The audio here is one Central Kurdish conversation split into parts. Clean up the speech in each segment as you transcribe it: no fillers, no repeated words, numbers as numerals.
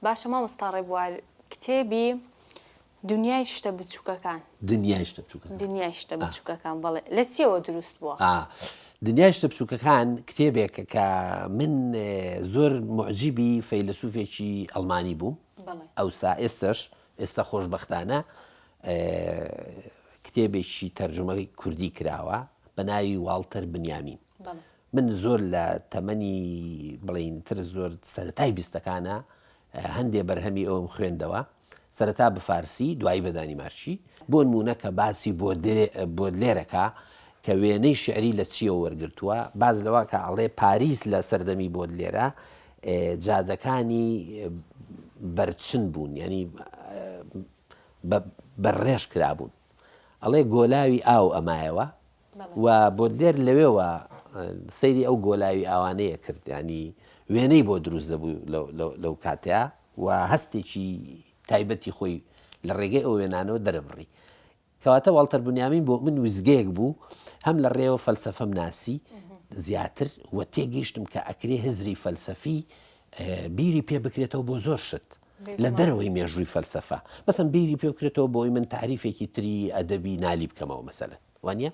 باشە مامۆستا ڕێبوار کتێبی دنیای شتە بچووکەکان. دنیای شتە بچووکەکان. دنیای شتە بچووکەکان بەڵێ لە چیەوە دروست بووە؟ دنیای شتە بچووکەکان کتێبێکە کە من زۆر موعجیبی فەیلەسوفێکی ئەڵمانی بووم ئەوسا ئێستش ئێستا خۆشبەختانە کتێبێکی تەرجومەی کوردی کراوە بە ناوی واڵتەر بنیامین من زۆر لە تەمەنی بڵین تر زۆر سەرەتای بیستەکانە هەندێ بەرهەمی ئەوم خوێندەوە سەرەتا بە فارسی دوایی بە دانیمارکی، بۆ نموونە کە باسی بۆدلێرەکا کە وێنەی شیعری لە چییەوە وەرگرتووە، باس لەوە کە ئەڵێ پاریس لە سەردەمی بۆدلێرا جادەکانی بەرچن بوون یانی بە ڕێژ کرابوون. ئەڵێ گۆلاوی ئاو ئەمایەوە و بۆدلێر لەوێوە سەیری ئەو گۆلاوی ئاوانەیە کرد ینی وێنەی بۆ دروست دەبوو لەو کاتەیە و هەستێکی تایبەتی خۆی لە ڕێگەی ئەو وێنانەوە دەرەبڕی. کەواتە واڵتەر بنیامین بۆ من ویزگەیەک بوو هەم لە ڕێوە فەلسەفەم ناسی زیاتر و تێگەیشتم کە ئەکرێ هزری فەلسەفی بیری پێ بکرێتەوە بۆ زۆر شت لە دەرەوەی مێژووی فەلسەفە مەسەن بیری پێ بکرێتەوە بۆی من تاریفێکی تری ئەدەبی نالی بکەمەوە مەسەلەن وانە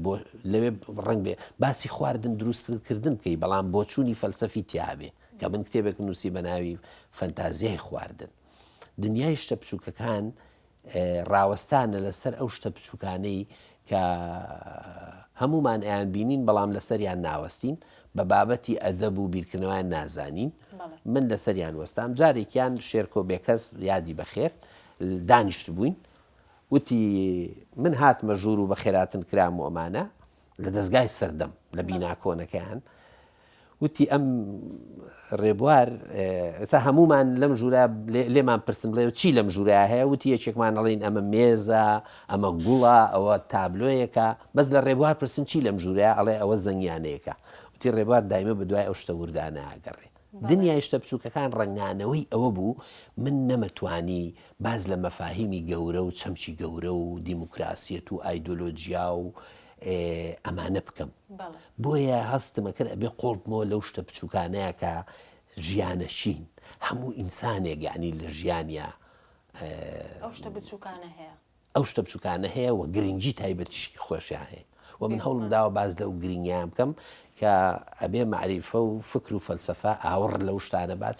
بۆ لەوێ ڕنگ بێ باسی خواردن دروستکردن بکەی بەڵام بۆچوونی فەلسەفی تیاابێ کە من کتێبێک نووسی بە ناوی فەنتازیای خواردن دنیای شتە بچووکەکان ڕاوەستانە لەسەر ئەو شتە بچووکانەی کە هەمومان ئەیان بینین بەڵام لەسەریان ناوەستین بە بابەتی ئەدەب و بیرکردنەوەیان نازانین من لەسەریان وەستام جارێکیان شێرکۆ بێکەس یادی بەخێر دانیشت بووین وتی من هاتمە ژوور و بەخێراتن کرام و ئەمانە لە دەستگای سەردەم لە بینا کۆنەکەیان وتی ئەم ڕێبوار ئێستا هەمومان لەم ژوورە لێمان پرسم بڵێ چی لەم ژوورە هەیە وتی یەکێکمان ئەڵین ئەمە مێزە ئەمە گوڵە ئەوە تابلۆیەکە بەس لە ڕێبوار پرسن چی لەم ژوورە ئەڵێ ئەوە زەنگیانەیەکە وتی ڕێبوار دایمە بە دوای ئەو شتە وردانە ئەگەڕێ دنیای شتە بچووکەکان ڕەنگانەوەی ئەوە بوو من نەمەتوانی باس لە مەفاهیمی گەورە و چەمکی گەورە و دیموکراسیەت و ئایدۆلۆجیا و ئەمانە بکەم بۆیە هەستم ئەکرد ئەبێ قۆڵ بمەوە لەو شتە بچووکانەیە کە ژیانەشین هەموو ئینسانێک یعنی لە ژیانیا ئەو شتە بچووکانە هەیە ئەو شتە بچووکانە هەیە و گرنگی تایبەتیشی خۆشیان هەیە و من هەوڵم داوە باز لەو گرنگیان بکەم کە ئەبێ معریفە و فکر و فەلسفە ئاوڕ لەو شتانە بات.